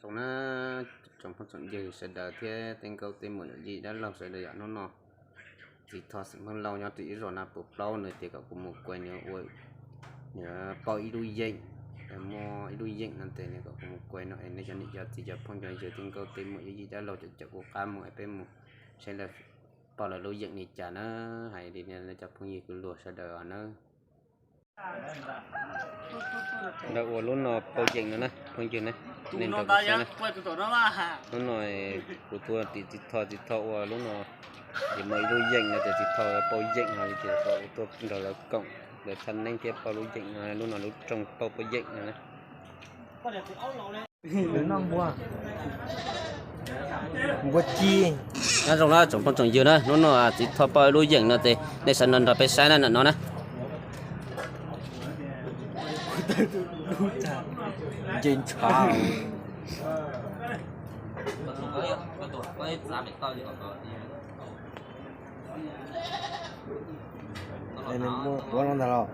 Zoo na, tsoom phooj tsoom ywg sawv daws thiab tej nkauj tej muam yawm yij dab laug sawv daws, yog hnub no txiv Thoj xeem Hmoob Lauj nyob rau ib zos Naj Pus Plaub, nws tias kom kuv mus kuaim nws ua, nws pauj ib lub yeem, muaj ib lub yeem no ces nws kom kuv mus kuaim no es nej cov niam cov txiv cov phooj cov ywg tej nkauj tej muam yawm yij dab laug cov caum kuv qab mus es peb mus saib lawv pauj lawv lub yeem li cas na, hais li cov phooj ywg kwv luag sawv daws os na. Lawv ua lub no pauj yeem no na phooj ywg na, nej nrog kuv saib na. Lub no kuv tuaj tim txiv Thoj, txiv Thoj ua lub no, ces muaj ib lub yeem no ces txiv Thoj pauj yeem no ces kom kuv tuaj nrog lawv koom, lawv tshaj neeb thiab pauj lub yeem no, lub no lub rooj pauj pauj yeem no na. Npua ci. Nyob zoo na tsoom phooj tsoom ywg na, hnub no txiv Thoj pauj ib lub yeem no ces nej sawv daws nrog peb saib na, ntawm no na. Nce ntshav. Ua no ntag los.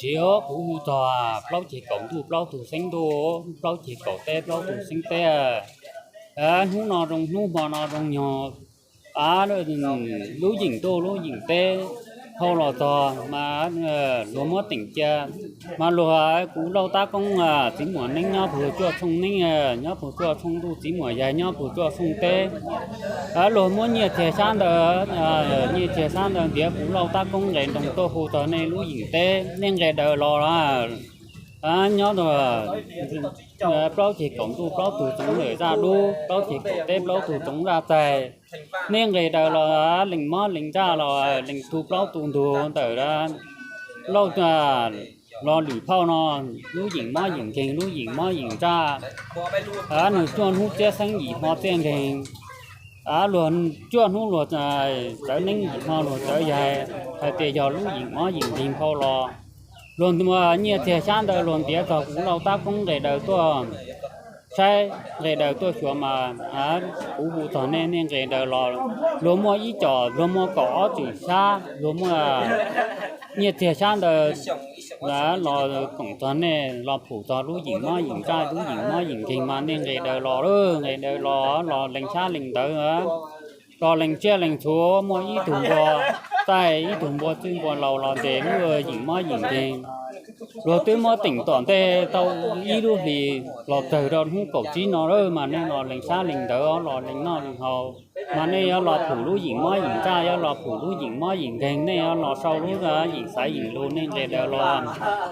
Tsis, kuv hu txog plaub ceg kaum ntuj plaub tug xeeb ntuj, plaub ceg kaum teb plaub tug xeeb teb. Hnub no zoo hnub hmo no zoo nyog lub yeem ntuj lub yeem teb, Dhau los txog mas luag muab teem cia, mas luag kuv Lauj Tab Koob txiv muam neeb nyob puag cuaj tshooj neeb, nyob puag cuaj tshooj ntuj, txiv muam yaig nyob puag cuaj tshooj teb. Luag muab nyiaj txiag xyab ntawd, nyiaj txiag xyab ntawd ntiav kuv Lauj Tab Koob nqes nroos tuaj hu txog nej lub yeem teb, nej nqes daws los nyob rau plaub ceg kaum ntuj plaub tug tsoov lawm zaj dub, plaub ceg kaum teb plaub tug tsoov zaj txaig. Nej nqes daws los lees mob lees ntsaj los lees tu plaub tu ntug ntawm Lauj Lo Lwm Phauj no lub yeem mob yeem nkeeg, lub yeem mob yeem ntsaj. Nws cuaj hnub txiab xeeb yim hmo txiaj nkeeg. Luag cuaj hnub luag txawv neeb, yim hmo luag txawv yaig, hais tias yog lub yeem mob yeem nkeeg dhau los. Luag nyiaj txiag xyab ntawd luag ntiav txog kuv Lauj Tab Koob nqes daws tuaj saib, nqes daws tuaj xyuas mas kuv hu txog nej, nej nqes daws los. Luag muaj ib com, luag muaj kaum ob txwm xyab, luag muaj nyiaj txiag xyab ntawd los koom txog nej, los phum txog lub yeem mob yeem ntsaj, lub yeem mob yeem nkeeg mas nej nqes daws los, nqes daws los, los lees xyab lees ntawv, los lees tsiaj lees txhu, muaj ib tug npua txaij, ib tug npua txwj npua laus los ntes lub yeem mob yeem nkeeg. Luag twb muab teem tom ntej tau ib lub hlis los txog rau hnub kaum tsib no lawm mas nej los lees xyab lees ntawv, los lees noj lees haus, mas nej yuav los phum lub yeem mob yeem ntsaj, yuav los phum lub yeem mob yeem nkeeg, nej yuav los sau lub yeem xaiv yeem lus, nej nqes daws los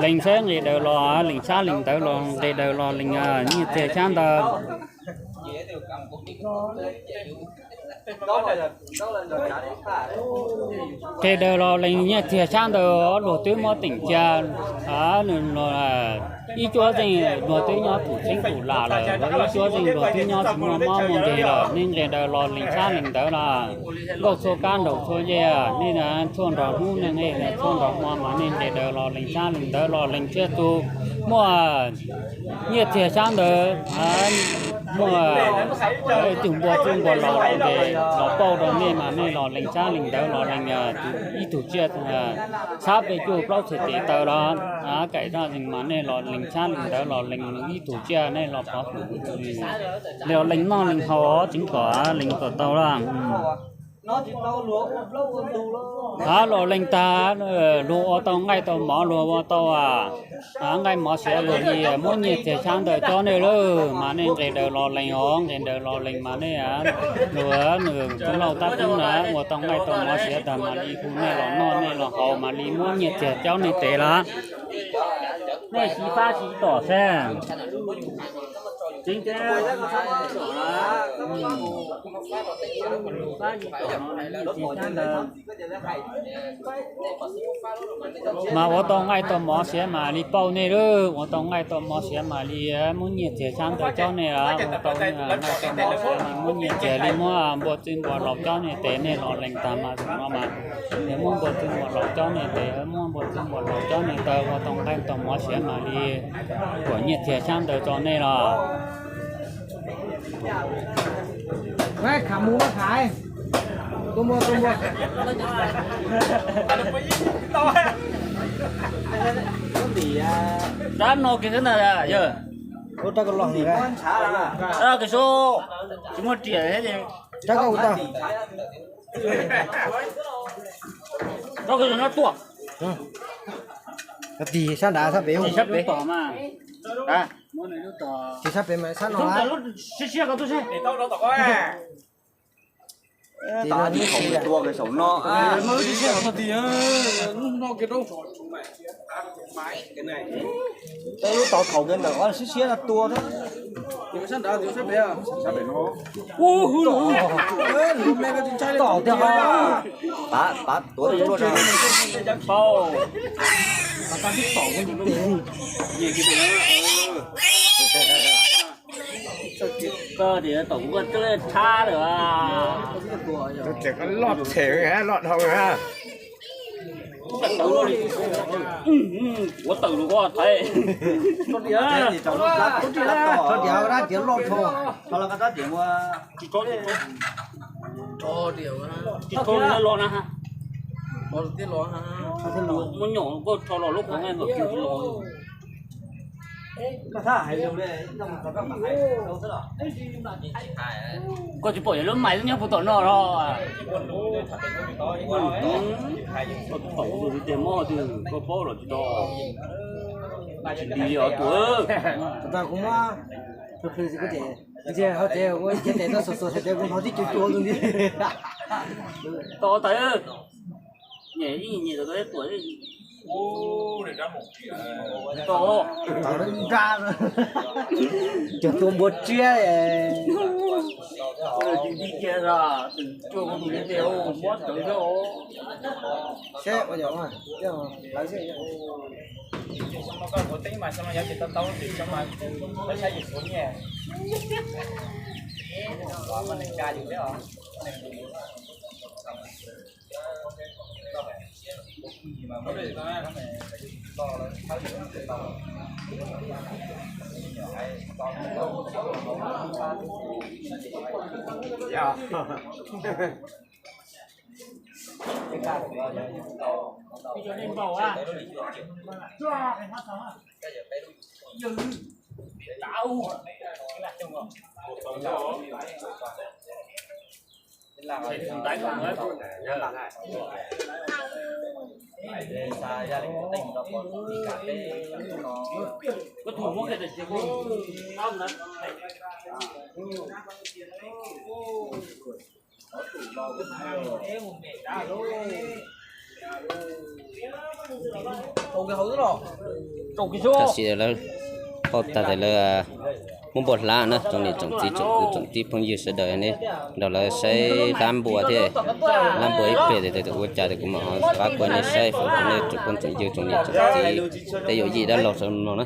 lees xyab nqes daws los lees xyab lees ntawv, los nqes daws los lees nyiaj txiag xyab ntawd. Nqes daws los lees nyiaj txiag xyab ntawd, luag twb muab teem cia. Ib cuab zeej luag twb nyob tus txheeb tus lam lawm, ib cuab zeej luag twb nyob tsis muaj mob muaj nkeeg lawm, nej nqes daws los lees xyab lees ntawv los. Nkauj txhua kab nraug txhua yej, nej tshuaj nrog hnub, nej tshuaj nrog hmo mas nej nqes daws los lees xyab lees ntawv los lees tsiaj txhu, muaj nyiaj txiag xyab ntawd, muaj tug npua txwj npua laus los ntes los pauj rau nej mas nej los lees xyab lees ntawv los lees ib tug tsiaj xab peb cuj plaub txhais tes taw los kaim zaj zees mas nej los lees xyab lees ntawv los lees ib tug tsiaj nej los pov hwm, los lees noj lees haus tseev kom lees kom tau lawm. Hav los lees tag, luag ua tau nqaij tau mov, luag ua tau nqaij mov siav, luag li muab nyiaj txiag xyab ntawd cob nej lawm mas nej nqes daws los lees os, nqes daws los lees mas nej, luag nws tus Lauj Tab Koob na ua tau nqaij tau mov siav tag mas li hu nej los noj nej los haus mas li muab nyiaj txiag cob nej tes lawm. Nej siv fab siv tom seb. Mas ua tau nqaij tau mov siav mam li pauj nej lawm, ua tau nqaij tau mov siav mam li muab nyiaj txiag xyab ntawd cob nej lawm, ua tau nqaij tau mov siav mas muab nyiaj txiag li muab npua txwj npua laus cob nej tes, nej los lees tag mas no mas muab npua txwj npua laus cob nej tes, muab npua txwj npua laus cob nej taw, ua tau nqaij tau mov siav mam li kuam nyiaj txiag xyab ntawd tso nej los. Rab no kiag xwb ntag yawg. Rab no kiag xwb, tsis muaj riam thiab ces. Rab no kiag xwb no tuaj. Tig sab nrad sab pem, sab pem. Tig sab pem mas sab no. Siab siab ko tuaj seb. Tua saum no. Lub tau thaum kiag ntawm siab siab no tua. Tom tiag, pav tuav tus tsuaj no. Koj tias tom kuv koj twb tshab lawm. Loj them loj dhau. Ua tawm lus koj thaiv. Rab tias loj dhau. Tsis tau los na. Muab nyom koj rho los lub qhov nqaij ntawm kiv los. Koj tsis pom yog lub mais nyob puag tom no los? Koj tsis pom tus tiag mog, koj paub los tsis tau. Tsis dim os tuam. Tau kuv muab, ntshe ho tias ua ib ce tes tuaj xuas xuas hais tias kuv hnov tib cua cua tus li. Tau tas, nyem ib nyem tau tuam. Tau, cov tua npua tsiab. Tus tib kiag, tus cua tus li tes muab tawv xwb. Seb ua yog lawv xwb. Xyoo no koj kuv teeb mas xyoo no yog tsis tau tau twm xyoo mas lawv saib yus kuv nyiaj. Mas neeg ka yus thiab os. Tam sim lawv qhau tag lawv muab npua hlab na, tsoom niam tsoom txiv tsoom kwv tsoom tij phooj ywg sawv daws ne, nrog lawv saib hlab npua thiab. Hlab npua ib pliag tias ua cas tias kuv mam ho pab kuv nej saib, foom nej tsoom phooj tsoom ywg tsoom niam tsoom txiv, tej yuav yim dab laug sawv no na.